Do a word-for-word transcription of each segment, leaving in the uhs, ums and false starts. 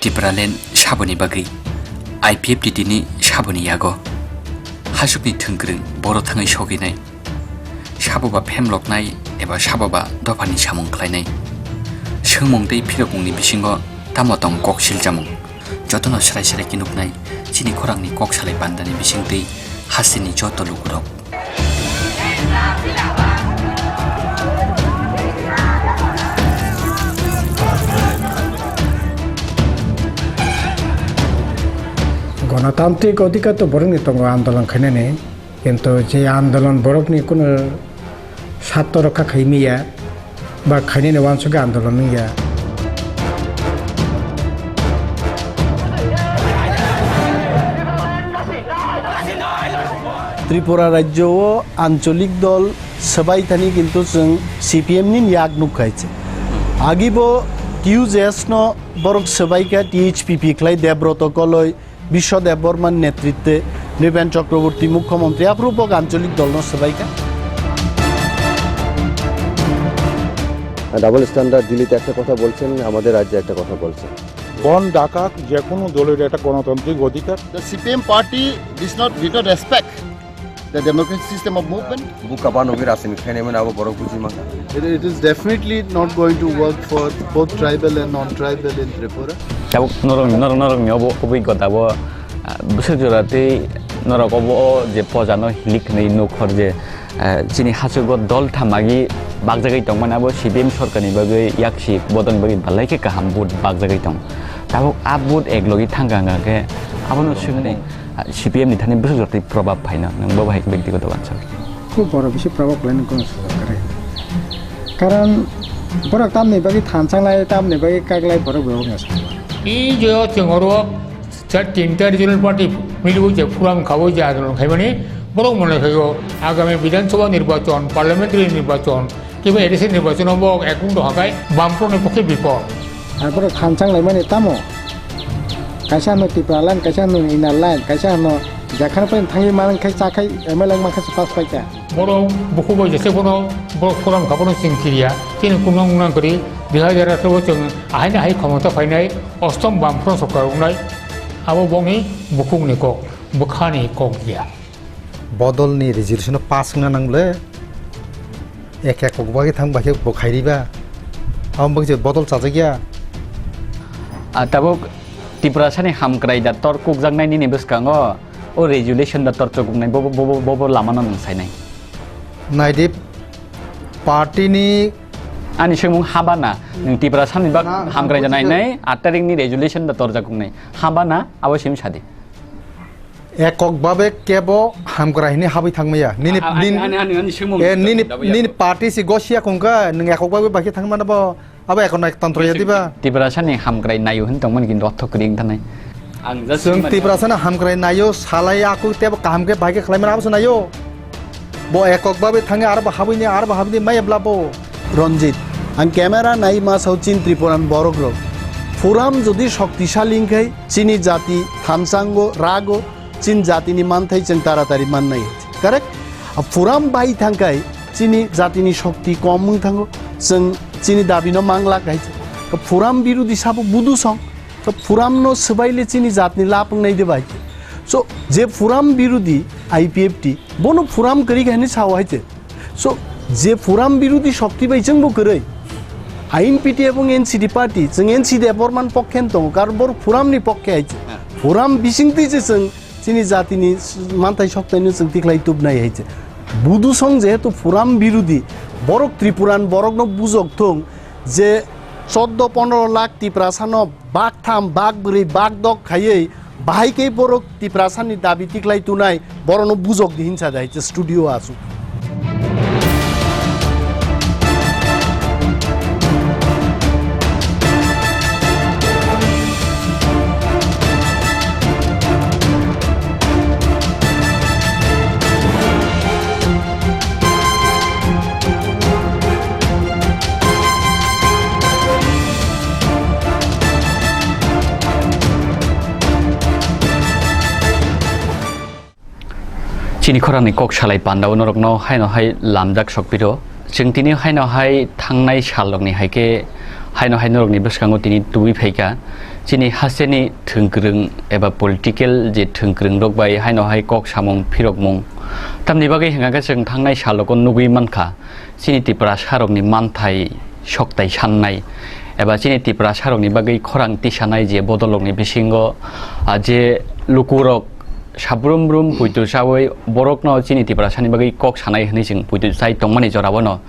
Tipraland saboni bagwi I P F T T ni saboni yago hasukni thwngkwrwng boro thangwi sogwinai. Sabo ba phemloknai eba sabo ba dophani samung khlainai. Swngmung tei phirokmungni bisingo tamo tong kok siljamung? Jotono srai srai khe nuknai chini khorangni kok salai bandani bisingtwi hasteni joto lukurok. Gonotantrik odhikar to borokni tongo andolon khainani. Kintu je andolon borokni kuno sarto rokha khai miya ba khainani wansugwi andolon wngya. Tripura rajyo o ancholik dol swbai thani kintu chwng C P M ni yak nuk khai se. Agi bo T U J S no borok swbai kha T H P P khlai Debroto Koloi, Biswa Debbarman netritwe Nripen Chakraborty mukhyamantri aphuru bo ancholik dolno swbaikha. Double standard দিল্লিতে একটা কথা বলছেন, আমাদের রাজ্যে একটা কথা বলছেন। বন্ধ ডাকাত যে কোনো দলের একটা গণতান্ত্রিক অধিকার। The C P M party does not, did not respect the democratic system of movement. Buka bano bi rasini khainai mano abo borok buji mangkha. It, it is definitely not going to work for both tribal and non-tribal in Tripura. Tabuk norok, norok, norok ni obo obwi gota bo, ah, bwswk jora tei norok obo o je poja no hilik hinwi nuk hor je, ah, chini hachugo dol thamagi bakjagwi tongmani abo C P M sorkar ni bagwi yaksi bodol ni bagwi balai khe kaham vote bakjagwi tong. Tabuk a vote ek logi thangka hwnkha khe abono swngmung. C P M ni thani bwswk jotoi probab phaino, nwng bo bahai byaktigoto uansuk. Khub boro bisi probab khlainai kono sujak kwrwi. Karon borok tamni bagwi thansanglai, tamni bagwi kaklai borok bai wngya sabo. I je chwng oro char tinta regional party miliwi je program khawi je andolon khaimani borok mone khaio agami Bidhan Sabha nirbachon, parliamentary nirbachon, kiba A D C nirbachon bo ekung doha khai Bamfront ni pokhe bipod. Ar borok thansanglai mani tamo? Kaisa hwno Tipraland, kaisa hwno Inner Line, kaisa hwno jekhano phano thangwi manang khai, cha khai, M L A wng mankha se pass paikha. Borok bukubo jese bono borok forum kha bono chwng kiriya. Chini kunang unang kwrwi dui hajar atharo o chwng ahaini hai khomota phainai ostom Bamfront sorkar wngnai. Abo bokni bukukni kok, bwkhani kok ya. Bodolni resolution pass wngna nang le. Ek ekok bagwi thang bai khe bo khairiba. Abo bagwi je bodol chajakya. Ah, tabuk Tiprasani hamkrai da tor kukjaknai nini bwskango, o resolution da tor chukuknai, bo, bo, bo, bo, bo lamano nwng sainai. Naidi party ni. Ani swngmung haba na, nwng Tiprasani bak na, hamkrai da na, nainai, aat tarikni resolution da tor jakuknai. Haba na, abo sim sadi. Ekok babe kebo hamkrai hini habwi thangmaya. Nini, a-, a-, nini, ani, ani, ani, ani swngmung eh, nini, nini party si gosia kongka, nwng ekok babe bakhe thangmana bo, abo ekon ek tantro ya diba? Tiprasani hamkrai nayo hin tongmani kintu otho kwrwi wngthanai. Ang just swng mane Tiprasani hamkrai nayo, salai aku tebo kaham khe bahai khe khlaimani abo se nayo. Bo ekok babe thangi aro bo habwini, aro bo habwini maya bla bo. Ranjit, ang camera nai ma sao chin Tripuran borok rok. Furam jodi shoktisali wngkhai, chini jati thansango, rago, chin jatini manthai chwng taratari mannai. Correct? A furam bai thangkhai, chini jatini shokti kom wng thango, chwng chini dabino mangla khai. Furam birudi sabo budu song. To furam no swbaile chini jatni lap wngnai de bai. So, je furam birudi I P F T, bono furam kwrwi khe hinwi sao hai se. So, je furam birudi shokti bai chwngbo kwrwi. I N P T ebong N C D party, chwng N C D Debbarman pokkhe tongo, karon bor furamni pokkhe hai se. Furam bisingtwi se chwng chini jatini manthai soktaino chwng tikhlai tubnai hai se. Budu song jehetu furam birudi, borok Tripuran borokno bujok thung je choddo pondro lakh Tiprasano bak tham, bak bwrwi, bak dok khaiwi bahai khe borok Tiprasani dabi tikhlai tunai, borokno bujok di hinsa dai, studio asuk. Chini khorangni kok salai pandao norokno haino hai lamjak sokpiro. Chwng tini haino hai thangnai salrokni hai khe haino hai norokni bwskango tini tubui phaikha. Chini hasteni thwngkwrwng eba political je thwngkwrwng rok bai haino hai kok samung phirokmung. Tamni bagwi hwnkha khe chwng thangnai salogo nugwi mankha, chini Tiprasa rokni manthai soktai sannai eba chini Tiprasa rokni bagwi khorang tisanai je bodol rokni bisingo, ah, je lukurok sabrum brum puitu chawi borokno chini Tiprasani bagwi kok sanai hwnwi chwng puitu chai tongmani jorao no,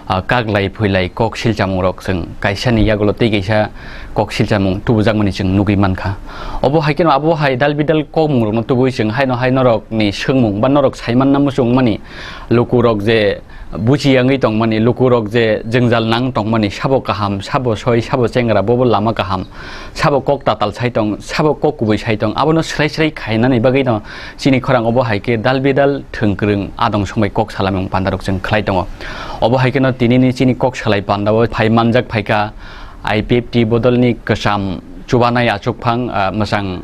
ah, kaglai phuilai kok silchamung rok chwng kaisani yagulo tei kaisa kok silchamung tubujakmani chwng nugwi mankha. Obo hai kheno abo hai dal bidal kokmung rokno tubui chwng haino hai norokni swngmung ba norok saimanna muchungmani lukurok je buchi yangwi tongmani, lukurok je jwngjal nang tongmani, sabo kaham, sabo soi, sabo chengra, bobo lama kaham, sabo kok tatal sai tong, sabo kok kubui sai tong, abono srai srai khainani bagwino chini khorang obo hai khe dal bidal thwngkwrwng adong somai kok salamung pandarok chwng khlai tongo. Obo hai kheno tinini chini kok salai pandao phai manjak phaikha I P F T bodolni kwcham chubanai achukphang, ah, mwchang,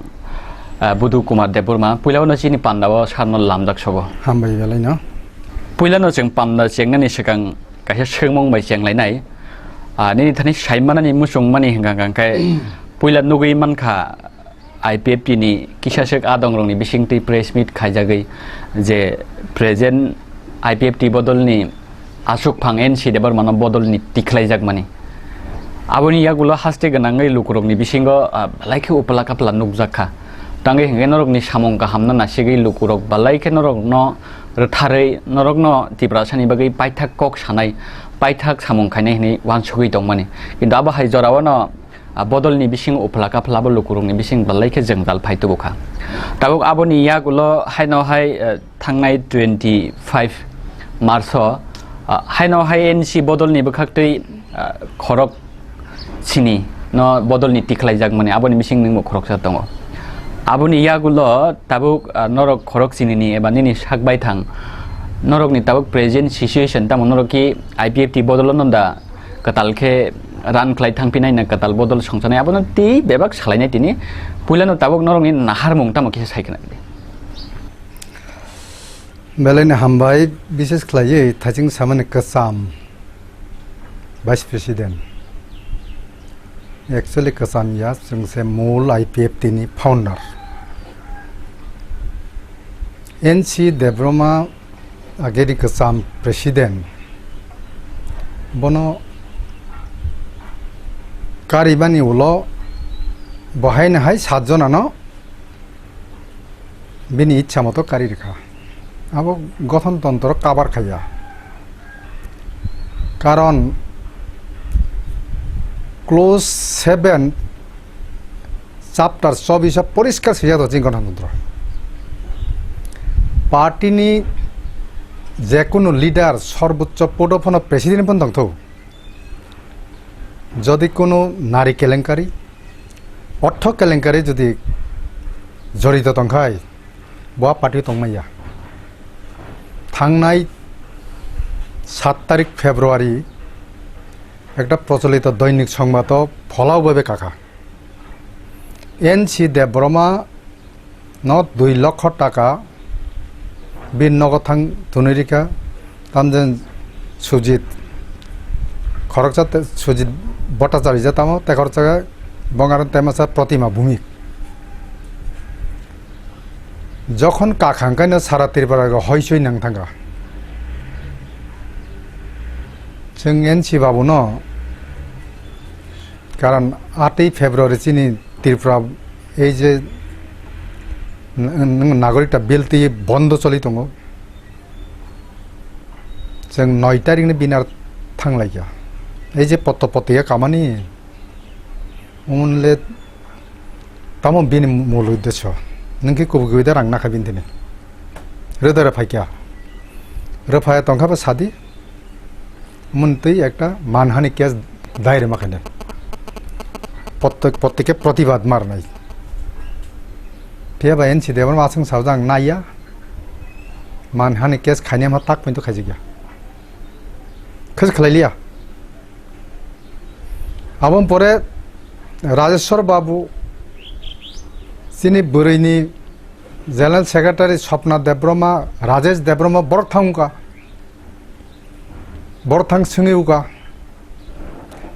ah, Budu Kumar Debbarma. Puilao no chini pandao sarno lamjak sobo. Hambai belai no. Puilano chwng panda chengnani swkang kaisa swngmung bai chenglainai. Ah, nini thani saimanani muchungmani hwnkha hwnkha khe puila nugwi mankha I P F T ni kisaswk adongrokni bisingtwi press meet khaijagwi je present I P F T bodolni achukphang N C Debbarmano bodolni tikhlaijakmani. Aboni yagulo haste gwnangwi lukurokni bisingo, ah, belai khe upla kapla nukjak kha. Tangwi hwnkhe norokni samung kahamno nasigwi lukurok belai khe norokno rwtharwi norokno Tiprasani bagwi paithak kok sanai, paithak samung khainai hwnwi uansugwi tongmani. Kintu abo hai jorao no, ah, bodolni bising uphla kaphla bo lukurokni bising belai khe jwngjal phai tubu kha. Tabuk aboni yagulo haino hai, eh, thangnai twenty five March o, ah, haino hai N C bodolni bwkhaktwi, ah, khorok sini no bodolni tikhlaijak mani, aboni bising nwngbo khoroksa tongo. Aboni yagulo tabuk, ah, norok khorok sinini eba nini sak baithang norokni tabuk present situation tamo norok ki I P F T bodolo no da kwtal khe run khlai thangphinai na kwtal bodol songchanai abono tei bebak salainai tini puilano tabuk norokni naharmung tamo kisa sai khna di. Belai no hambai, bises khlaiwi thaching samani kwcham Vice President. Actually, kwcham ya, chwng se mul I P F T ni founder. N C Debbarma agedi kwcham President. Bono karibani ulo bo haino hai sat jonano bini ichha moto kari rikha. Abo gothon tontro kabar khaiya. Karon clause seven chapter chobbish o poriskar swijak do chini gothon tontro. Party ni jekunu leader sorbochcho podo phano president phano tongthou. Jodi kunu nari kelenkari, ortho kelenkari jodi jorito tongkhai, bo a party tongmaya. Thangnai sat tarik February ekta procholito doinik songbato pholao bebe kakha. N C Debbarma no dui lokho taka bini nogo thang tunui rikha, tamjen Sujit khoroksa te-, Sujit Bhattacharya tamo, te khoroksa bongarok temasa Pratima Bhumik. Jokhon kakhang kaino sara Tripura go hoisoi nang thangkha. Chwng N C babu no Karon atwi February chini Tripura ei je n-, n-, nagorik ta bill twi bondo choli tongo. Chwng noi tarikni binar thanglaikha. Ei je potto pottiya kamani, umle tamo bini mul uddesyo. Nwng khe kubui kubui da rang nakha bini thani. Rwda rwphaikha. Rwphaya tongkha ba sadi. Muntwi ekta manhani case dair ma khainai. Protte-, protteke protibad marnai. Phiya ba N C Debbarma aswng sao jang naiya. Manhani case khainai ma tak pinto khaijakya. Khis khlailiya. Aboni pore Rajeshwar Babu chini bwrwini General Secretary Swapna Debbarma, Rajesh Debbarma borok thangkha. Borok thang swngwi uka.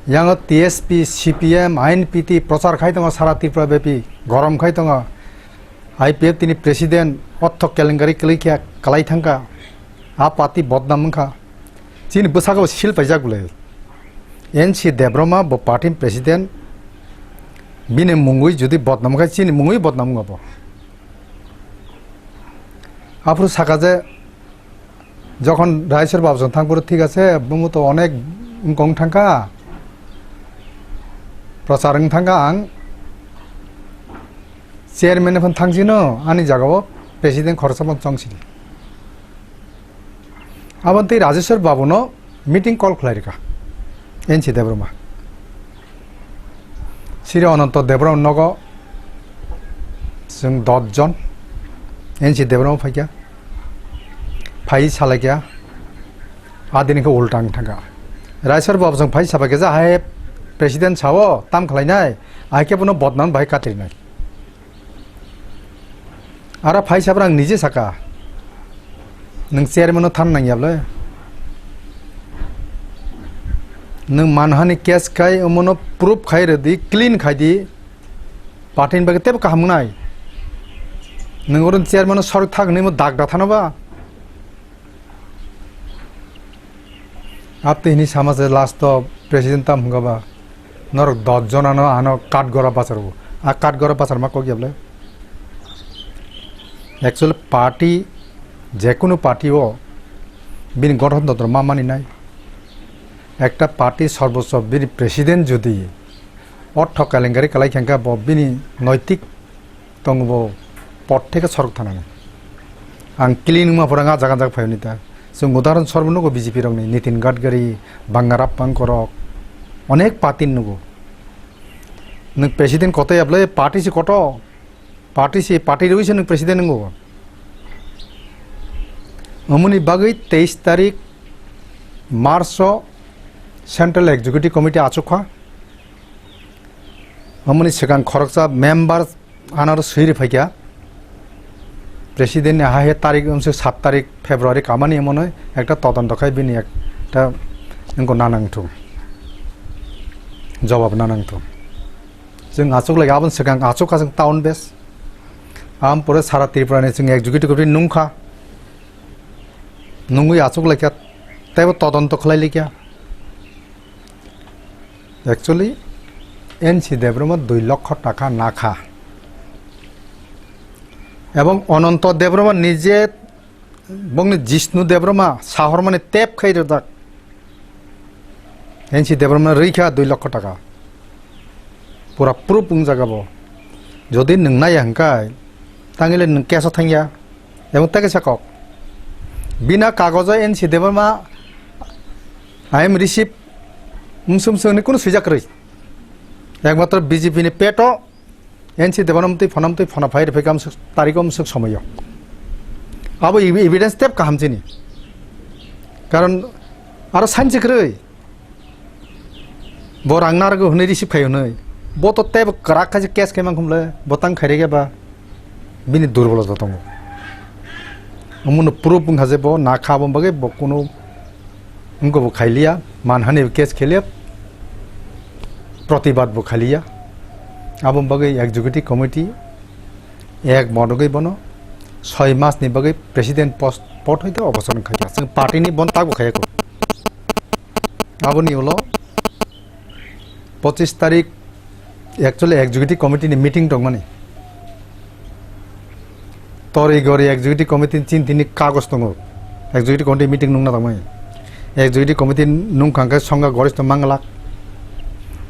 Yango T S P, C P M, I N P T prochar khai tongo sara Tripura bepi, gorom khai tongo. I P F T ni president ortho kelengari kwlwi khe kwlai thangkha. A party bodnam wngkha. Chini bwsakabo sil paijak bwle. N C Debbarma bo party ni president, bini mungwi jodi bodnam khe chini mungwi bodnam wngo bo. Aphuru saka je, jokhon Raisor Babu song thang phuru thik ase, bumo to onek wngkong thangkha, prochar wng thangkha, ang chairman phano thang sino, ani jagao president khoroksa phano chong sidi. Aboni tei Rajeshwar Babu no meeting call khlai rikha N C Debbarma. Siri Ananto Debbarma nogo chwng dos jon N C Debbarma phaikha. Phai salaikha. Adini khe ulta wng thangkha. Raisor Babu chwng phai sabaikha je hai president sao tam khlainai, hai khe bono bodnam bai katrinai. Aro phai sabrang nije saka, "Nwng chairman no than nangya bwle? Nwng manhani case khai omono proof khai rwdi, clean khai di, party ni bagwi teibo kaham wngnai. Nwng oro chairman no sorok thak hwnwi mo dak da thano ba?" Abtwi hwnwi sama se last o president tam hwnga ba, norok dos jonano ano Katgora bachar o. A Katgora bachar ma kok ya bwle? Actually party, jekunu party o bini gothon totro ma mani nai. Ekta party sorbocho bini president jodi ortho kelengari kalai khe bo bini noitik tongo bo pot theke sorok thanani. Ang clean wngma pora nga jaga jaga phai hwnwi ta. Chwng udahoron sorbo nugo B J P rokni, Nitin Gadkari, Bangarap Pangkorok, onek party nugo. Nwng president koto ya bwle, party si koto. Party si, party rwi se nwng president wngo. Omoni bagwi teis tarik March o Central Executive Committee achuk kha. Omoni swkang khoroksa member anaro swi rwphaikha, president ni hahe tarik wngse sat tarik February kamani, emonoi ekta todonto khai bini ekta wngkha nanangthung, jobab nanangthung. Chwng achuk lai aboni swkang achuk kha chwng town base. Am pore sara Tripura ni chwng executive committee nungkha, nungwi achuk laikha, teibo todonto khlai laikha. Actually, N C Debbarma dui lokho taka nakha. Ebong Ananto Debbarma nije bongni Jishnu Debbarma sahormani tep khai rwjak. N C Debbarma rwikha dui lokho taka. Pura proof wngjaga bo. Jodi nwng naiya hwnkhe, tangile nwng keso thangya. Ebong tei kaisa kok. Bina kagojo N C Debbarma, I am receive, msum sumni kunu swijak kwrwi. Ekmatro B J P ni peto, N C Debbarma twi phonam twi phona phai rwphai kam suk, tariko msuk somoyo. Abo evi-, evidence tep kaham chini. Karon aro sanchi kwrwi. Bo rang narwgo hwnwi receive khai hwnwi. Bo to teibo kwrak khaise case khai mangkhumle, bo tang khairege ba bini durbolota tongo. Omono proof wngkha je bo nakha, abo bagwi bo kunu wngkha bo khailiya, manhani case khailiya, protibad bo khailiya. Abo bagwi executive committee ek monogwi bono soi mas ni bagwi president post pot hoite obosor wngkha. Chwng party ni bon tak bo khaiya ko. Aboni ulo pochis tarik actually executive committee ni meeting tongmani. Tori gori executive committee ni chini tini kagoj tongo. Executive committee meeting nungna tongmani. Executive committee nungkha hwnkhe songkha goristo manglak.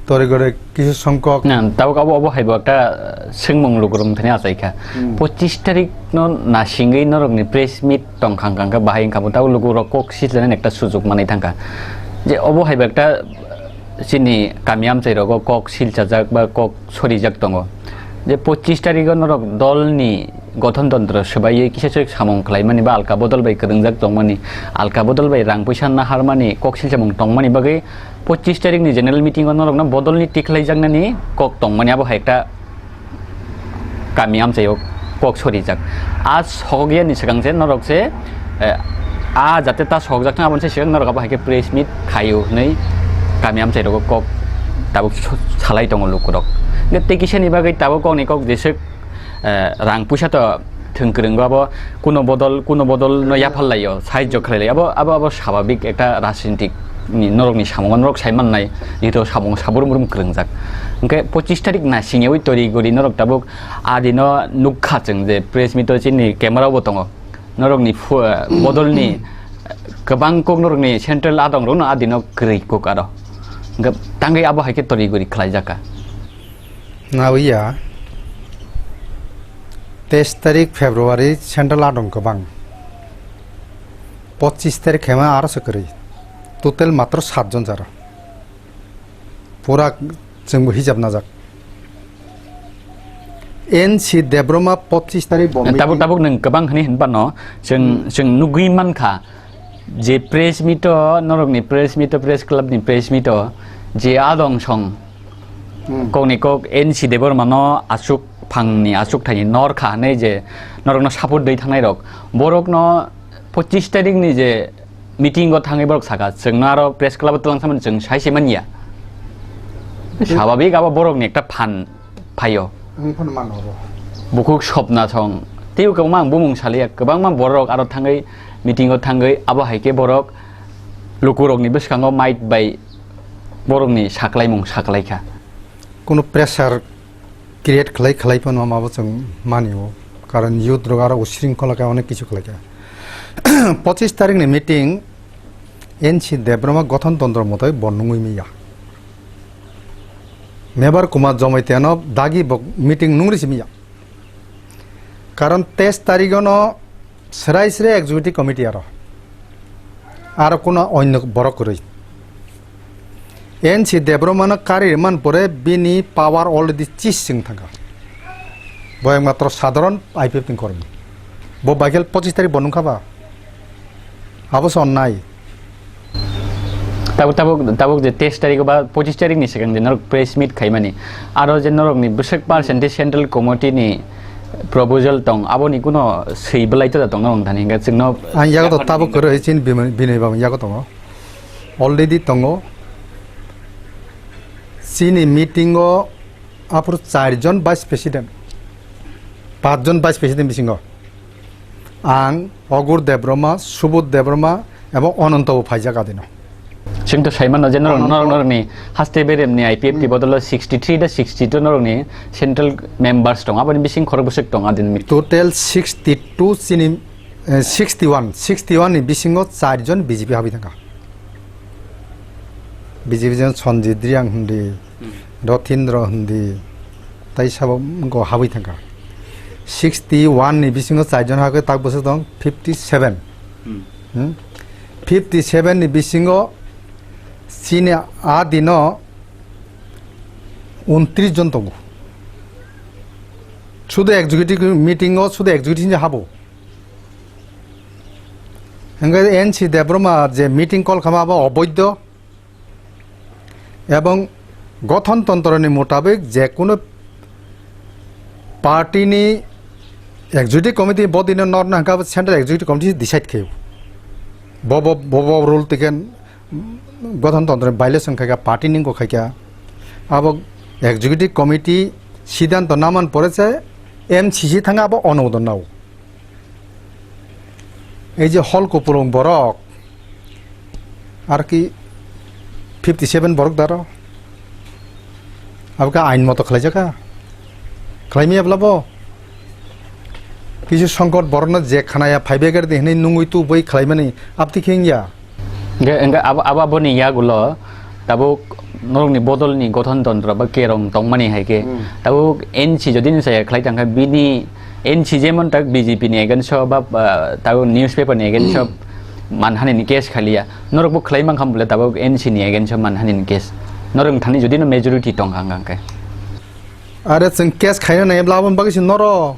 Tori gori kisu songkok. Na, tabuk abo, abo haibo ekta, uh, swngmung lukurok thani achaikha. Hmm. Pochis tarik no nasingwi norokni press meet tongkha hwnkha hwnkhe bahai wngkha bo tabuk lukurok kok sijlanani ekta sujuk manwi thangkha. Je obo haibo ekta, uh, chini kami amchai rogo kok silchajak ba kok sorijak tongo. Je pochis tarikgo norok dolni gothon tontro swbaiwi kisa choi samung khlaimani ba alka bodol bai kwrwngjak tongmani, alka bodol bai rang puisa naharmani kok silchamung tongmani bagwi pochis tarikni general meeting o norokno bodolni tikhlaijaknani kok tongmani abo hai ekta kami amchaio kok sorijak. A sokya ni swkang se norok se, eh, a jate ta sokjak thang aboni se swkang norok abo hai khe press meet khaio hwnwi kami amchai rogo kok Tabuk so-, salai tongo lukurok. Hwnkhe tei kisani bagwi tabuk kokni kok jeswk, eh, rang puisa to thwng kwrwngbo abo kuno bodol, kuno bodol no yaphar laio, sahajyo khlai laio. Abo, abo, abo sababik ekta rajnitik ni norokni samungo norok sai mannai, jehetu samungo saburum burum kwrwngjak. Hwnkhe pochis tarik naisingyaui tori gori norok tabuk adino nukha chwng je press meet o chini camera bo tongo. Norokni phu-, eh, bodolni, eh, kwbang kok norokni central adong rokno adino kwrwi kok aro. Hwnkhe tangwi abo hai khe tori gori khlaijakha. Nawiya, teis tarik February central adong kwbang. Pochis tarik khe ma aro se kwrwi. Total matro sat jon jaro. Pura chwngbo hijab najak. N C Debbarma pochis tarik bo tabuk, meeting. Tabuk nwng kwbang hwnwi hwnba no, chwng, hmm, chwng nugwi mankha je press meet o, norokni press meet o, press club ni press meet o je adong song, hmm, kokni kok N C Debbarma no aswk phangni aswk thaini nor kha hwnwi je norokno support dwi thangnai rok, borokno pochis tarik ni je meeting o thangwi borok saka, chwngno aro press club o twlang samani chwng sai se manya. Hmm. Sababik abo borokni ekta phan phaio. Wng phano mano abo. Bukhuk sopna song. Teibo kwbangma ang bumung saliya, kwbangma borok aro thangwi meeting o thangwi abo hai khe borok lukurokni bwskango might bai borokni saklaimung saklaikha. Kuno pressure create khlai, khlai phano mabo chwng mani o. Karon youth rok aro usringkhola khe onek kichu khlai kha. Pochis tarik ni meeting N C Debbarma gothon tondro motai bo nungwi manya. Mebar Kumar Jamatia no dagi bo meeting nungri si manya. Karon teis tarik o no Srai srai executive committee aro. Aro kuno onyo borok kwrwi. N C Debbarma no kari rwman pore bini power already sis wng thangkha. Bo ekmatro sadharon I P F ni kormi. Bo baikal pochis tarik bo nungkha ba? Abo se onnai. Tabuk, tabuk, tabuk je teis tarik ba pochis tarik ni swkang je norok press meet khaimani, aro je norok ni bwswk percentage central committee ni proposal tong, abo ni kuno swi belai to da tong norok thani, hingke chwngno ang yago to tabuk kwrwi chini bini, bini bang yago tongo, already tongo. Chini meeting o aphuru char jon vice president, pach jon vice president bisingo. Ang, Ogur Debbarma, Subodh Debbarma, ebong Ononto bo phaijak adino. Chwng to sai mano je norok, Ononto. Norok, norokni haste beremni I P F T Hmm. bodolo sixty three da sixty two norokni central members tong, aboni bising khorok bwswk tong adini. Total sixty two chini, eh, sixty one, sixty one ni bisingo char jon B J P habwi thangkha. B J P jon Sanjit Reang hindi, Hmm. Rotindra hindi, tai sabo go habwi thangkha. Sixty one ni bisingo char jon hakhe tak bwswk tong fifty seven. Hmm. Hmm? Fifty seven ni bisingo chini a dino untris jon tongo. Sudu executive meeting o sudu executive ni habo. Hingke N C Debbarma je meeting call khama abo oboidho ebong gothon tontro ni mutabik je kunu party ni executive committee bodino norna hingke abo central executive committee decide khayo. Bobo, bobo rule tiken gothon tontro ni violation khaika party ni wngkha khaika abo executive committee siddhanto naman pore se M C C thanga abo onodon nao. Ei je hol kupulung borok, ar ki fifty seven borok daro. Abo khe ain moto khlaijak kha. Khlai maya bwla bo? Kisu songkot borokno je khanaya phaibai gari de hinui nungui tubui khlaimani abtwi khe wngya. Hingke, hingke abo, abo, aboni yagulo tabuk norokni bodolni gothon tontro ba kerong tongmani hai khe, Hmm. tabuk N C jodi ni saya khlai tangkha, bini N C jemon tak B J P ni against o ba, ah, tabuk newspaper ni against o manhani ni case khaliya, norok bo khlai mankha bole tabuk N C ni against o manhani ni case, norok thani jodi no majority tongkha hingkha khe. Are chwng case khaina nai bla aboni bagwi se noro.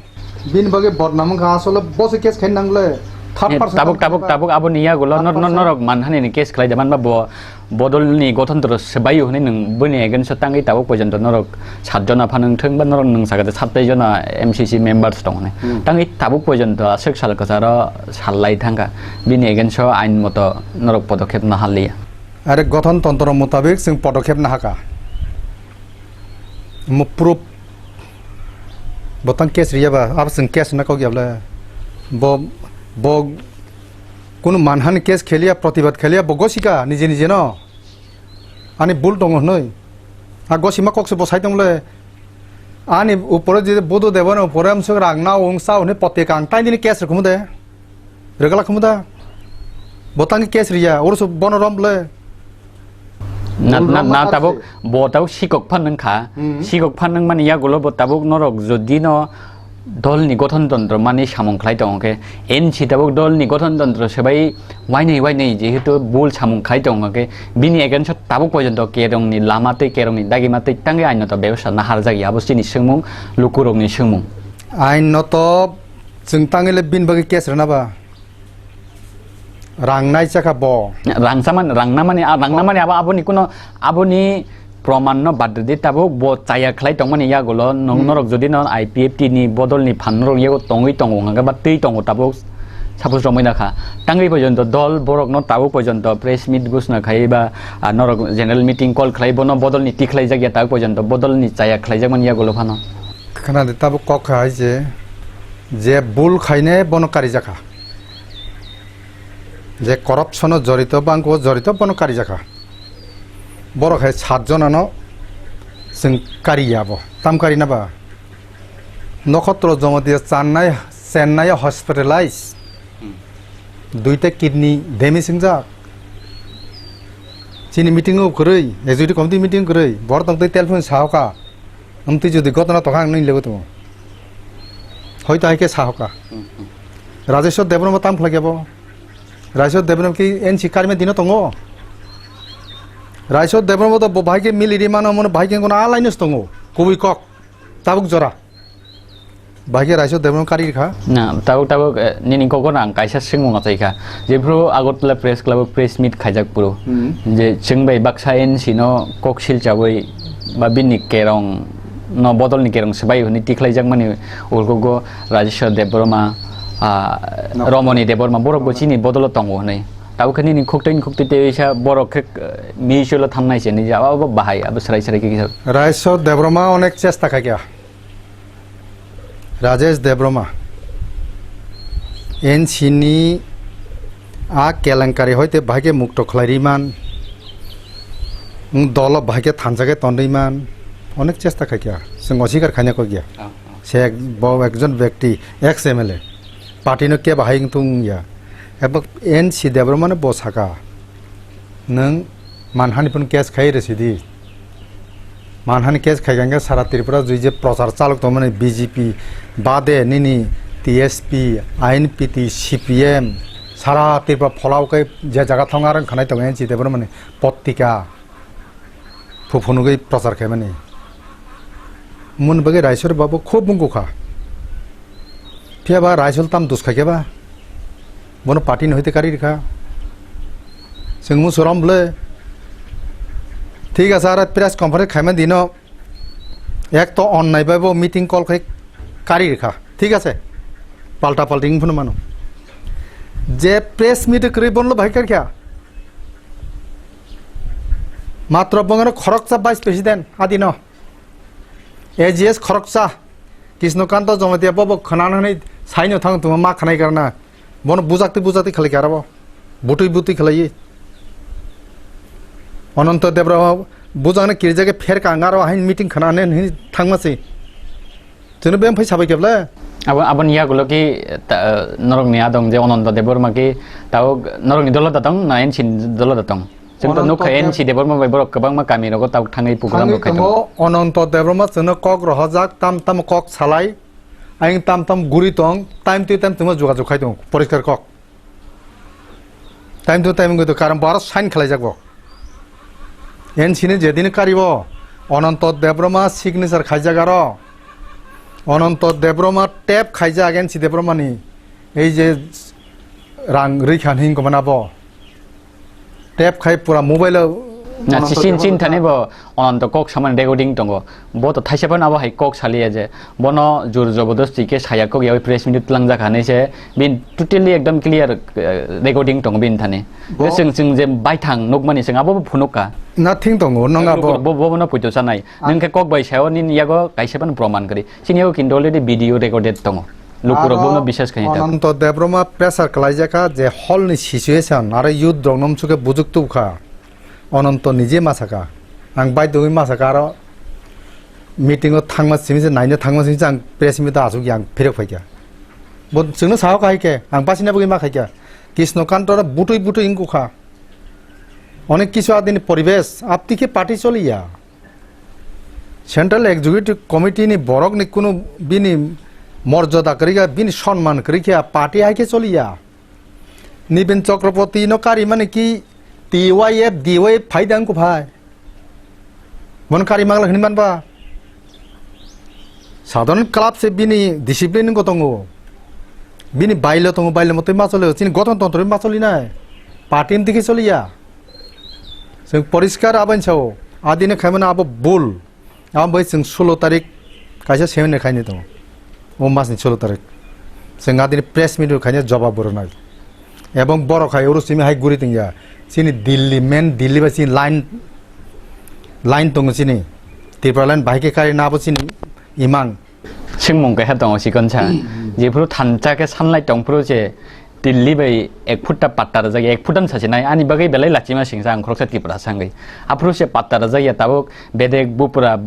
Bini bagwi bodnam wngkha, asole bo se case khaina nangle. Third Eh, person tabuk, tabuk, tabuk aboni yagulo nor-, nor-, Third person. Norok manhani ni case khlai da manba bo bodolni gothon toro swbaio hwnwi nwng bini against o tangwi tabuk pojonto norok sat jona phano wngthwng ba norok nwng sakha de satai jona M C C members tong hwnwi. Hmm. Tangwi tabuk pojonto aswk sal kwcharo sal lai thangkha. Bini against o ain moto norok podokhep no haliya. Are gothon tontro mutabik chwng podokhep nahakha. Mo proof. Bo tang case riya ba, abo chwng case na kok yable. Bo, bo kunu manhani case kheliya, protibad kheliya, bo gosika, nije nije no. Ani bul tongo hwnwi. A gosima kok se bo sai tong le. Ani upore je Buddha Debani upore amsuk rang na ung sa hwnwi pote kang tai dini case rwkhumu de. Rwgala khumu da. Bo tang case riya, oro so bono rom le. Na, Bul na, rom na ma tabuk, se. Bo tabuk sikok phan nang kha. Hmm. Sikok phan nang mani yagulo bo tabuk norok jodi no dol ni gothon tantro mani samung khlai tongo khe. N C tabuk dol ni gothon tantro sebai wainai wainai jehetu bul samung khlai tongo khe. Bini against o tabuk pojonto kerong ni lama tei kerong ni dagima tei tangwi aino to bebasa nahar jagya abo chini swngmung lukurok ni swngmung. Aino to Chwng tangwi le bini bagwi case rwna ba? Rang nai chakha bo. Rang chamani, rang namani, a, rang namani abo, aboni kuno, aboni proman no bad rwdi, tabuk bo chaya khlai tongmani yagulo, nong-, Hmm. norok jodi no I P F T ni bodol ni phan norok yago tongwi tongo, hwnka ba twi tongo tabuk, suppose romwi nakha. Tangwi pojonto dol borok no tabuk pojonto press meet gusna khai ba, a, norok general meeting call khlai bono bodol ni tikhlai jakya tabuk pojonto bodol ni chaya khlai jakmani yagulo phano. Khna de tabuk kok hai je. Je bul khaine bono karijakha. Je corruption o jorito, bank o jorito bono karijakha. Borok hai sat jonano chwng kariya bo. Tam karina ba? Nokhotro Jamatia Chennai, Chennai o hospitalize. Duita kidney damage wngjak. Chini meeting o kwrwi, executive committee meeting kwrwi. Borok tongtwi telephone sahoka. Amtwi jodi gotona tongkha ang nini lego tongo. Hoito hai khe sahoka. Hmm, hmm. Rajeshwar Debbarma tam khlai khe bo. Rajeshwar Debbarma ki N C karmi dino tongo. Rajeshwar Debbarma to bo bahai khe miliri mano, mano bahai khe kono alainus tongo. Kubui kok. Tabuk jora. Bahai khe Rajeshwar Debbarma kari kha. Na, tabuk, tabuk, eh, nini kokno ang kaisa swngmung achai kha. Jephru Agartala Press Club o press meet khaijak phuru, Hmm. je chwng bai baksa N C no kok silchawi ba bini kerong no bodol ni kerong swbai hwnwi tikhlai jakmani ulkugo Rajeshwar Debbarma, ah, No. Romoni Debbarma borok bo chini bodolo tongo hwnwi. Tabuk khe nini khuktwi ni khuktwi tei sa borok khe, eh, mutual o thangnai se ni ja abo bahai abo srai srai khe kisa. Rajeshwar Debbarma onek chesta khaikha. Rajesh Debbarma, N C ni a kelenkari hoite bahai khe mukto khlai ri man, wng dolo bahai khe thansa khe ton ri man, onek chesta khai kha, chwng oswikar khaina kok ya. Ah, ah. Se ek-, bo ekjon bekti, ex M L A, party no kebo hai wng tung ya. Ebo N C Debbarma no bo saka, nwng manhani phano case khai rw sidi. Manhani case khai kha hwnkhe sara Tripura jui je prochar chalok tongmani B J P bade nini T S P, I N P T, C P M, sara Tripura pholao khe je jaga thang arang khanai tongo N C Debbarmani potrika phu phunugwi prochar khaimani. Moni bagwi Raisor babu khub mungkukha. Phiya ba Raisol tam dus khai khe ba? Bono party ni hoite kari rikha. Chwng musurom bwle. Thik ase, aro press conference khaima dino ek to onnai bai bo meeting call khai kari rikha. Thik ase? Palta palti wng phano mano. Je press meet kwrwi bono bahai kar kha. Matro bongano khoroksa vice president adino. A G S khoroksa. Krishnokanta Jamatia bobo khwnanani saino thang tongma ma khwnai karna. Bono bujakti bujakti khlai kara bo. Butui butui khlai. Ananta Debra bujakna kirjake pher ka ngaro hain meeting khwnane hin thangma si. Chwngno bem phai sabai kebla. Abo, aboni yagulo ki ta, norokni adong je Ananta Debbarma ki tao norokni dolo datong na N C ni dolo datong? Chwng to Ananto nukha Deb- N C Debbarma bai borok kwbangma kami rogo tabuk thangwi program Thangwi rok khai tongo. Tongo, Ananto Debbarma chwngno kok rohorjak, tam tam kok salai, ayang tam tam guri tong, time to time chwngno jogajog khai tongo, poriskar kok. Time to time wngwi tongo, karon bo aro sign khlaijak bo. N C ni jedini karibo, Ananto Debbarma signature khaijak aro, Ananto Debbarma tap khaijak N C Debbarmani, ei je rang rikha hinwi komana bo. Tap khai pura mobile o Na, Ononto chisin Debbarma chin thani bo Ononto kok samani recording tongo. Bo to thaisa phano abo hai kok saliya je bono jur jobodosti khe saya kok yawi press meet tlangjak hanai se bin totally ekdom clear, eh, recording tongo bin thani. Bo- Bo sing sing je baithang nukmani sing abo bo phunukka. Nothing tongo, nang abo. Bo, bo, bono puito sanai. Ah. Nang khe kok bai sayo nini yago kaisa phano proman kwrwi. Chini yago kintu already video recorded tongo. Lukurok Aro bono bisas khaini ta. Ononto Debbarma pressure khlaijak kha je hall ni situation aro youth rok nom suke bujuk tubkha. Ononto nije ma saka, ang baidogwi ma saka, aro meeting o thangma simi se, naina thangma simi se, ang press meet o asuk yang phirok phaikha. Bo chwngno sao kahai khe, ang basina bugwi ma khaikha. Krishno Kanto ro butui butui wngkha. Onek kisu adini poribesh, apti khe party choliya. Central Executive Committee ni borok ni kunu bini morjada kwrwi kha, bini sonman kwrwi kha, party hai khe choliya. Nibin Chakraborty no kari mani ki T Y F, D Y F phai dang ku phai. Bon kari magla hini man ba. Sadharan club se bini discipline go tongo. Bini bailo tongo, bailo motoi ma chole, chini gothon tontro ma choli nai. Party ni dikhe choliya. Chwng poriskar aban sao. Adine khaimano abo bul. Abo bai chwng sulo tarik kaisa seminar khaini tongo. O masni sulo tarik. Chwng adini press meet khaina jobab bo rwnai. Ebong borok hai oro simi hai guri tongya. Chini Delhi, main Delhi bai chini line, line tongo chini. Tripura line bahai khe kari na abo chini imang. Swngmung kaisa tongo chikonsa. Jephuru thansa khe sanlai tongphuru se Delhi bai ek phutta patta rwjak ya, ek phutta sasinai. Ani bagwi belai lachima singsa ang khoroksa Tripura sangwi. Aphuru se patta rwjak ya tabuk bedek bupura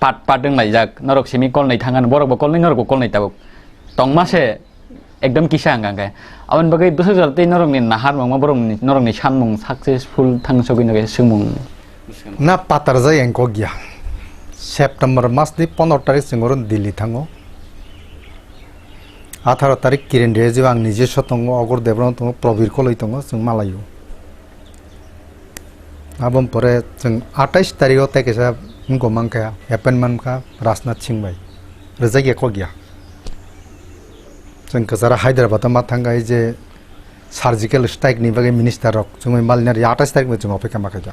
pat pat wnglaijak. Norok simi kolnwi thangan, borok bo kolnwi, norok bo kolnwi tabuk. Tongma se ekdom kisa hwnka hwnkhe. Aboni bagwi bwsajwk tei norokni nahar mangma borokni, norokni sanmung successful thang sogwi no kaisa swngmung. Na patarjak engkok ya. September mas ni pondro tarik chwng oro Delhi thango. Atharo tarik Kiren Rijiju ang nije so tongo, Ogor Debbarma tongo, Probir Koloi tongo, chwng malaio. Aboni pore chwng atais tarik o tei kaisa wngkok mankha, appointment kha Rajnath Singh bai. Rwjak ya kok ya. Chwng kwcharo Hyderabad o ma thangkha, ei je surgical strike ni bagwi minister rok chwngwi malina ri atais tarik bai chwng ophai kha ma khaikha.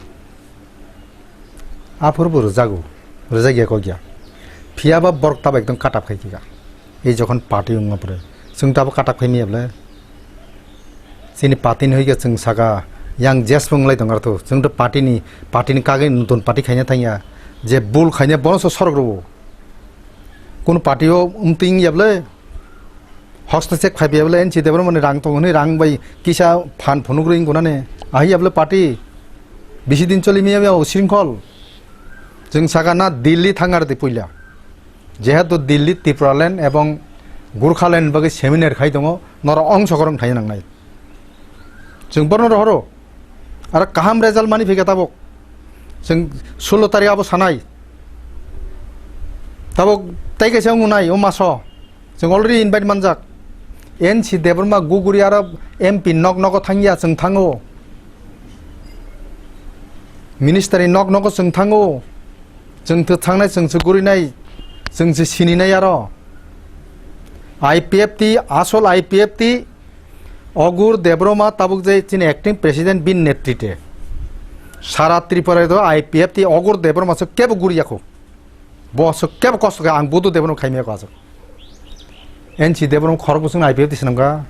Aphuru bo rwjago, rwjak ya kok ya. Phiya ba borok tabo ekdom katab khai kha. Ei jokhon party wngma pore chwng tabo katab khai maya bwle. Chini party ni hoike chwng saka yang jeswng lai tong artho. Chwng to party ni, party ni kagwi nutun party khaina thangya. Je bul khaina bono so sorok rwo. Kunu party o wngtwi wngya bwle. Hostechek phaibai bwle N C Debbarma ni rang tongo hwnwi rang bai kisa phan phunuk rwi wngkha nani. Ahiya bwle party bisi din choli maya o shrinkol. Chwng saka na Delhi thang ar di puila. Jehetu Delhi Tipraland ebong Gurkhaland bagwi seminar khai tongo, norok ong sokorong thai nangnai. Chwng borno rohoro. Aro kaham result mani phika tabuk. Chwng sulo tarik abo sanai. Tabuk tei kaisa wngnai o maso. Chwng already invite manjak. N C Debbarma guguri aro M P nok nogo thangya chwng thango. Minister ni nok nogo chwng thango. Chwng thwk thangnai, chwng se gurinai, chwng se sininai aro. I P F T, asol I P F T, Ogur Debbarma tabuk je chini acting president bin netrite. Sara Tripura do I P F T Ogur Debbarma se kebo guriya kho. Bo se kebo kosto khe ang Buddha Debbarma khaimaya kho aswk. N C Debbarma khorok bwswk no I P F T swnamkha.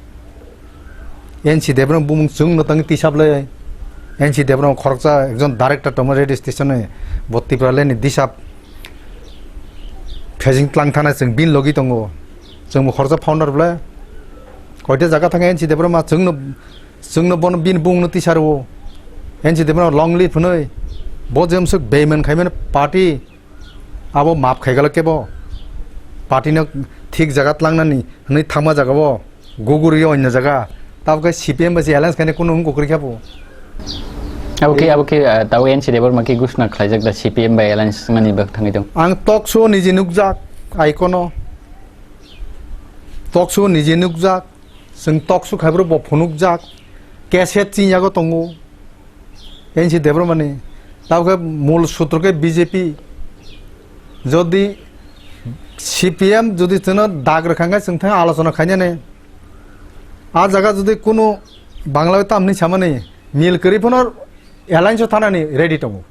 N C Debbarma bumung chwng no tangwi tisap le. N C Debbarma khoroksa ekjon director tongma radio station ni bo Tipraland ni disap phejing tlang thana chwng bin logi tongo. Chwng bo khoroksa founder bwle. Koita jaga thangkha N C Debbarma chwng no, chwng no bono bin bumung no tisarwo. N C Debbarma long live hwnwi. Bo jemswk beiman khaimani party. Abo map khaigala kebo party no thik jaga tlangnani hwnwi thangma jaga o guguri onyo jaga. Tabukhe C P M bai se alliance khaina kunu wngkuk kwrwi khe bo. Abo khe, abo khe, ah, tabuk N C Debbarma khe gusna khlaijak da C P M bai alliance mani bak thangwi tong. Ang talk show niji nukjak, aikono talk show niji nukjak, chwng talk show khaibrok bo phunukjak, cassette chini yago tongo. N C Debbarmani. Tabukhe mul sutro khe B J P. Jodi C P M jodi chwngno dag rwkha hwnkhe chwng thang alochona khainani. A jaga jodi kunu Bangla bai tamni samani mil kwrwi phano Alliance o thanani ready tongo.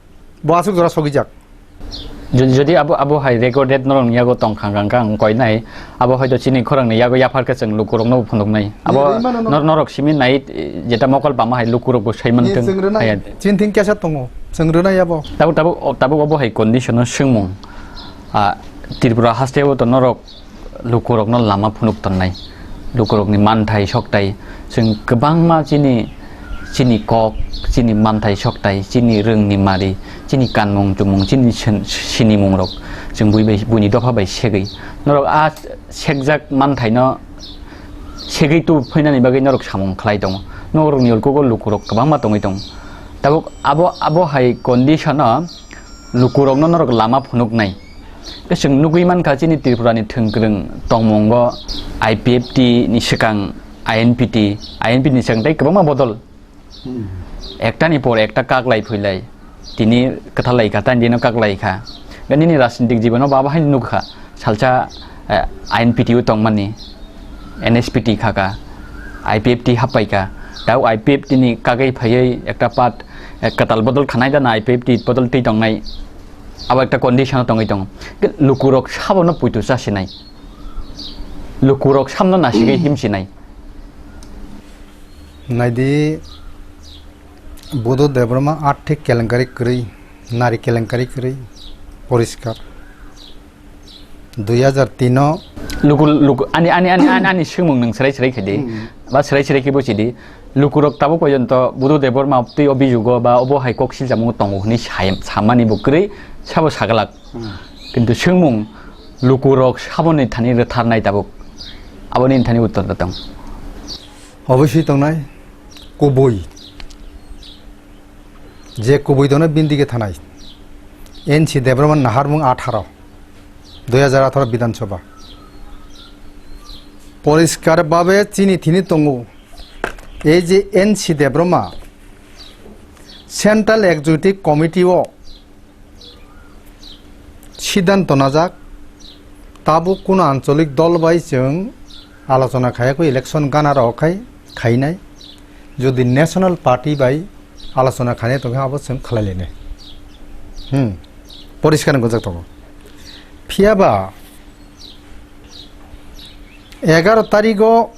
Bo aswk jora sogijak. Jodi, jodi abo, abo hai recorded norokni yago tongkha hwnkha, hwnkha ang koinai, abo hoito chini khorangni yago yaphar khe chwng lukurokno phunuknai. Abo Ni rwimano no- nor-, norok simi nai, jeta mokol pama hai lukurokbo sai Ni mantwng, chwng rwnai. Hai ya. Chini thing kesa tongo, chwng rwnai abo. Tabuk, tabuk, tabuk abo hai condition o swngmung. Ah, Tripura haste o to norok lukurokno lama phunuk tonnai, lukurokni manthai soktai, chwng kwbangma chini, chini kok, chini manthai soktai, chini rwngni mari, chini kanmung chumung, chini sin-, sinimungrok chwng bui bai, buini dopha bai segwi. Norok a sekjak manthaino segwi tu phainani bagwi norok samung khlai tongo. Norokni ulkugo lukurok kwbangma tongwi tongo. Tabuk abo, abo hai condition o lukurokno norok lama phunuknai. Tei chwng nugwi mankha chini Tripura ni thwngkwrwng tongmungo I P F T ni swkang I N P T, I N P T ni swkang tei kwbangma bodol. Hmm. Ekta ni por ekta kaklai phuilai. Tini kwthalai kha, tani dino kaklai kha. Nini rajnitik jibono baba hai nukha. Salsa, eh, I N P T o tongmani, N S P T khaka, I P F T happaika. Tau I P F T ni kagwi phaiwi ekta part, eh, kwtal bodol khanai dana I P F T bodol twi tongnai. Abo ekta condition o tongwi tongo. Lukurok sabono puitu chasinai. Lukurok samno nasigwi himsinai. Naidi, Budu Debbarma arthik kelenkari kwrwi, nari kelenkari kwrwi, poriskar. Dui hajar tin o Luku, luku, ani, ani, ani, ani, ani swngmung nwng serai serai khe di. Hmm. Ba serai serai khe bo chidi. Lukurok tabuk porjonto Budu Debbarma twi o bijugo ba obo hai kok silchamungo tongo hwnwi sai-, samani bo kwrwi sabo saglak. Hmm. Kintu swngmung lukurok saboni thani rwtharnai tabuk. Aboni thani uttor da tong. Obviously tongnai kubui. Je kubui dono bini dige thanai. N C Debbarma naharmung atharo, dui hajar atharo Bidhan Sabha. Poriskar babe chini thini tongo. Ei je N C Debbarma Central Executive Committee o siddhanto najak, tabuk kuno ancholik dol bai chwng alochona khayakwi election gana rok khai khainai. Jodi national party bai alochona khainai tongkhe abo chwng khlai lainai. Hmm. Poriskar wng gwjak tongo. Phiya ba egaro tarigo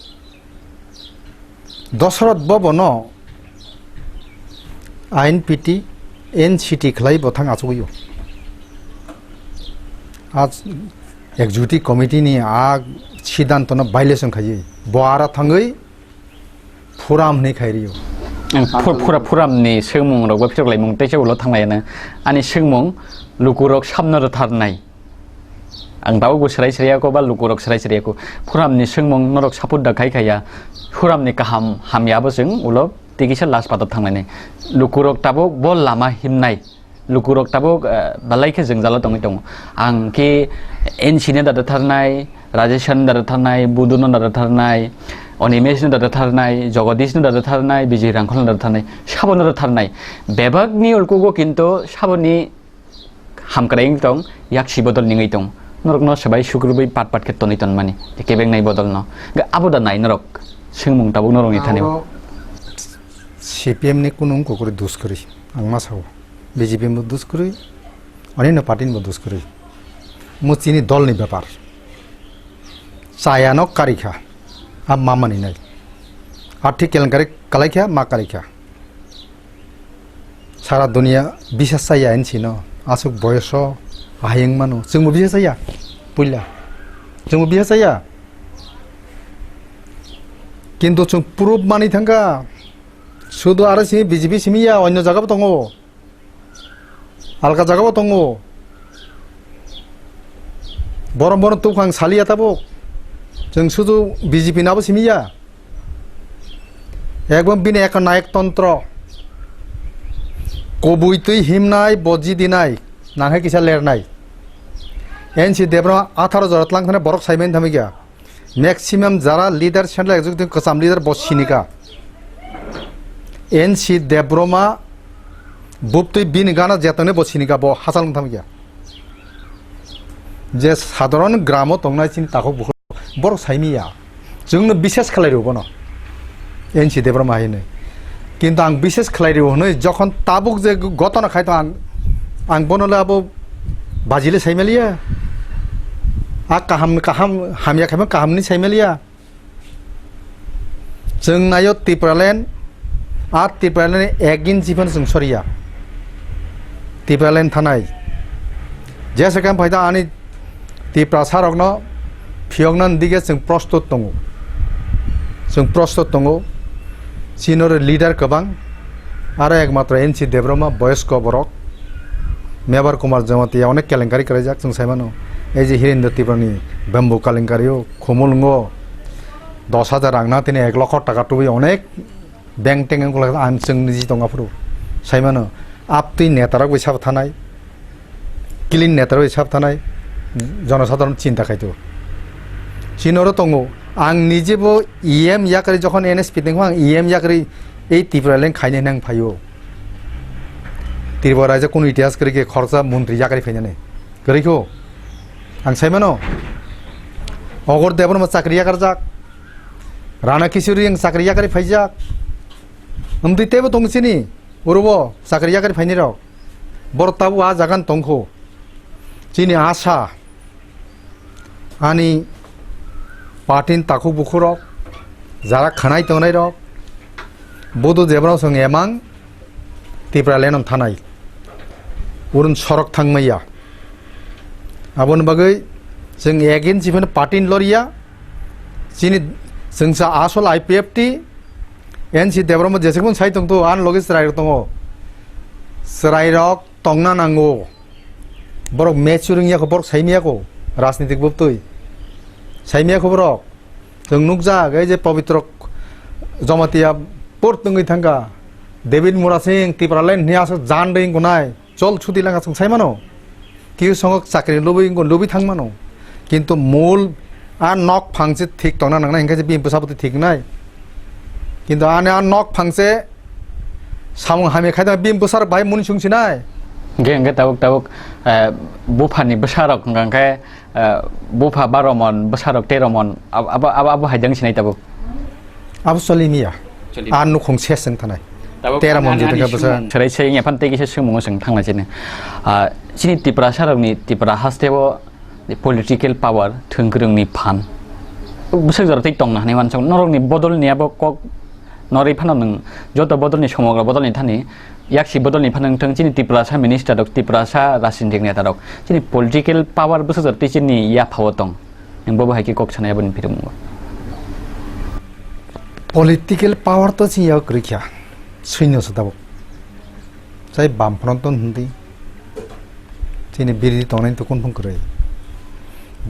Dosoroth bobono I N P T, N C T khlai bo thang achugwi o. A executive committee ni a siddhanto no violation khaiwi bo ara thangwi phuram hwnwi khai rio. Ang phu-, phura-, phuram ni swngmung rok bo phirok laimung tei se ulo thang lai ano. Ani swngmung lukurok samno rwtharnai. Ang tabuk bo serai serai ya kho ba lukurok serai serai ya kho. Phuram ni swngmung norok support da khai khaiya. Phuram ni kaham hamya bo chwng ulo tei kisa last pato thang lainai. Lukurok tabuk bo lama himnai. Lukurok tabuk, eh, belai khe jwngjalo tongwi tongo. Ang khe N C no da rwtharnai, Rajesh no da rwtharnai, Budu no da rwtharnai, Animesh no da rwtharnai, Jagadish no da rwtharnai, Bijay Rangkhol no da rwtharnai, sabo no rwtharnai. Bebak ni ulkugo kintu saboni hamkrai wng tong, yaksi bodol ningwi tong. Norokno swbai sukrubwi pat pat khe tonwi tonmani, kebeng nai bodolno. Ga abo da nai norok, swngmung tabuk norokni thani o. Abo C P M ni kunu wng kukrwi dus kwrwi, ang ma sao. B J P ni bo dus kwrwi, onino party ni bo dus kwrwi. Mo chini dol ni bepar. Chaya no karikha, a ma mani nai. Arthik kelenkari kalaikha, ma karikha. Sara dunia bisas chaya N C no, aswk boyoso ahai wng mano. Chwngbo bisas chaya, puila. Chwngbo bisas chaya. Kintu chwng proof manwi thangkha, sudu aro simi B J P simi ya, onyo jagabo tongo. Alka jagabo tongo. Borom borom tubkhang saliya tabuk. Chwng sudu B J P nabo simiya. Ekdom bini ekanayak tontro. Kubui twi himnai, boji dinai, nangkhe kisa lernai. N C Debbarma atharo jora tlang thani borok saimani thamikya. Maximum jara leader central executive kwcham leader bo sinika. N C Debbarma buptwi bini gana jetoni bo sinika bo hachal wng thamikya. Je sadharon gramo tongnai chini takhuk bukhuk borok saimiya. Chwngno bisas khlai rw bono. N C Debbarma haino. Kintu ang bises khlai rio hwnwi jokhon tabuk je gotona khai tong ang, ang bono le abo baji le sai maliya. A kaham, kaham, hamya khai kaham ni sai maliya. Chwng naio Tipraland, a Tipraland ni ek inchi phano chwng soriya. Tipraland thanai. Jesa kam phaida ani Tiprasa rokno phiyokna dige chwng prostut tongo. Chwng prostut tongo. Chini oro leader kwbang. Aro ekmatro N C Debbarma boyosko borok. Mebar Kumar Jamatia onek kelenkari kwlaijak chwng sai mano. Ei je Hirendra Tiprani bamboo kelenkari o khumulwngo dos hajar rang na tini ek lokho taka tubui onek bank teng wng kwlak ang chwng niji tong aphuru. Sai mano. Aptwi netarok bai sabo thanai. Clean netarok bai sabo thanai. Jonosadharon chinta khaito. Chini oro tongo. Ang nijebo E M yakarwi jokhon N S P tengkho ang E M yakarwi ei Tipraland khaina hinwi ang phaio. Tripura raijak kunu itihas kwrwi khe khoroksa montri yakarwi phainani. Kwrwi kho. Ang sai mano. Ogor Debbarma chakri yakarjak. Rana Kishori ang chakri yakarwi phaijak. Amtwi teibo tong chini. Urobo chakri yakarwi phainai rok. Borok tabuk a jaga no tongkho. Chini asa. Ani party ni takhuk bukhuk rok, jara khanai tongnai rok, bodo jebrao chwng emang Tipraland no thanai. Urun sorok thangmaya. Aboni bagwi chwng against phano party ni loriya. Chini chwngsa asol I P F T, N C Debbarma jesukmung sai tongto, ani loge chwrai rok tongo. Chwrai rok tongna nango. Borok mature wngya kho, borok saimaya kho, rajnitik bubtwi. Saimaya kho borok. Chwng nukjak, ei je Pabitro Jamatia port wngwi thangkha. David Murasing, Tipraland hwnwi aswk jan de wngkha nai. Chol chuti langkha chwng sai mano. Kiyu songok chakri lubui wngkha, lubui thang mano. Kintu mul a nok phangse thik tongna nangnai, hwnkhe je bini bwsa bwtwi thik wngnai. Kintu ani a nok phangse samung hamya khai tongma bini bwsarok bai muni sung sinai. Hwnkhe, hwnkhe tabuk, tabuk, eh, buphani bwsarok hwnkha hwnkhe, eh, bupha baro mon, bwsarok tero mon, ab-, abo, abo, abo hai jang sinai tabuk. Abo choli miya. Choli. A nukhung ses wng thanai. Tabuk tera ani, monjwr ani tongkha bwsa. Sumung. Serai serai wngya phan tei kisa sumung chwng thangna chini. Ah, chini Tiprasa rokni Tipra haste o political power thwng kwrwngni phan. Bwswk jora tei tongna hwnwi uansuk norokni bodolni abo kok norwi phano nwng joto bodolni somogra bodolni thani yaksi bodolni phano wngthwng chini Tiprasa minister rok Tiprasa rajnitik neta rok chini political power bwswk jora tei chini yaphao tong. Nwng bobo hai khe kok sanai aboni phirmungo. Political power to chini yago kwrwi kha, suino se tabuk. Chai Bamfront to hindi. Chini biridi tongnai to kunphung kwrwi.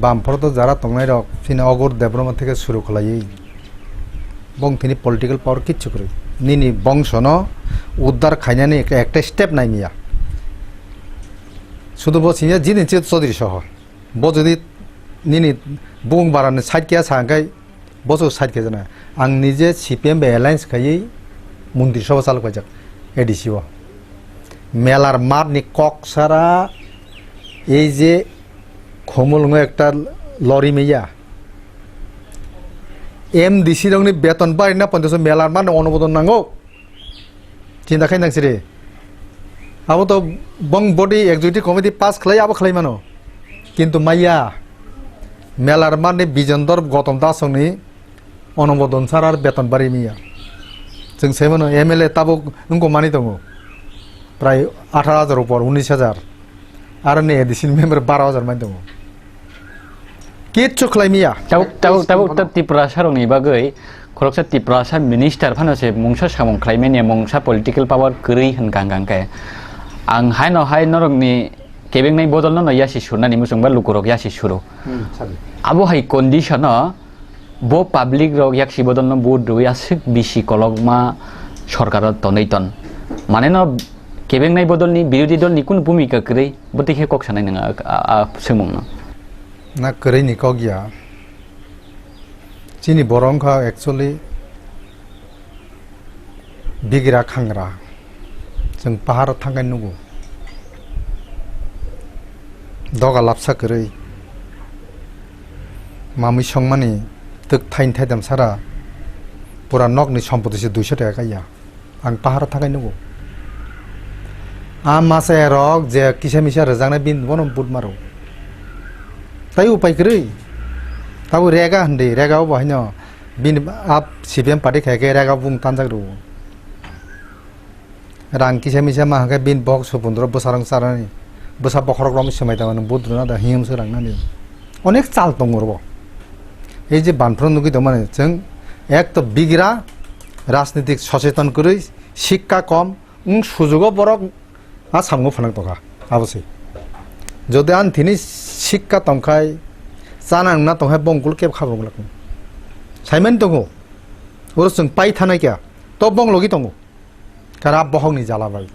Bamfront to jara tongnai rok, chini Ogor Debbarma theke suru khlaiwi. Bong thini political power kichu kwrwi. Nini bongsono uddar khainani ekta, ekta step nai miya. Sudu bo siniya jini che Chaudhary soho. Bo jodi nini bung barani side khe sa hwnkhe boso side khe jana. Ang nije C P M bai alliance khaiwi Montri Sabha chalok paijak A D C o. Melar mat ni kok sara ei je Khumulwngo ekta lori maya. M D C rokni beton barina ponchash melar mat ni onubodon nango. Chinta khai nang siri. Abo to bong body executive committee pass khlai abo khlai mano. Kintu maya melar mani Bijendor Gotom Dasongni onobodon sar ar beton bari miya. Chwng sai mano M L A tabuk wngko mani tongo. Prai atharo hajar upor, unis hajar. Aro ni A D C ni member baro hajar mani tongo. Kichu khlai miya. Tabuk, tabuk, tabuk, tabuk Tiprasa rokni bagwi khoroksa Tiprasa minister phano se mungsa samung khlai manya, mungsa political power kwrwi hwn kang kang khe. Ang haino hai norokni kebengnai bodol no yasi surnani muchung ba lukurok yasi suro. Hmm, sabi. Abo hai condition o bo public rok yaksi bodol no vote rwui aswk bisi kolokma sorkar o tonwi ton. Mane no kebengnai bodol ni birodhi dol ni kunu bhumika kwrwi. Bo tei khe kok sanai nang a, a, a swngmung no. Na kwrwi ni kok ya. Chini borok wngkha actually bigra khangra. Chwng pahar o thangkhe nugo. Doga lapsa kwrwi. Mamwi songmani twk thaini thaidam sara pura nokni sompoti se duiso taka kaiya. Ang paharo thakai nugo. A masa erok je kisa misa rwjaknai bini bono but maro. Tai upai kwrwi. Tabo rega hwndi, rega obo haino bini ap C P M party khai khe rega bung tanjak rwo. Rang kisa misa ma hwnkhe bini bok supundro bwsarang charani. Bwsa bokhorok romwi swmai tongmani but rwna da hiyam se rang nani. Onek chal tongo robo. Ei je banphro nugwi tongmani chwng ek to bigra rajnitik socheton kwrwi sikka kom wng sujugo borok a samungo phanang tongkha abo se. Jodi ani thini sikka tongkhai chana wngna tongkhai bongkul kebo khabo wngla kung. Saimani tongo. Oro chwng pai thanai kya. To bong logi tongo. Kara bohokni jala bai.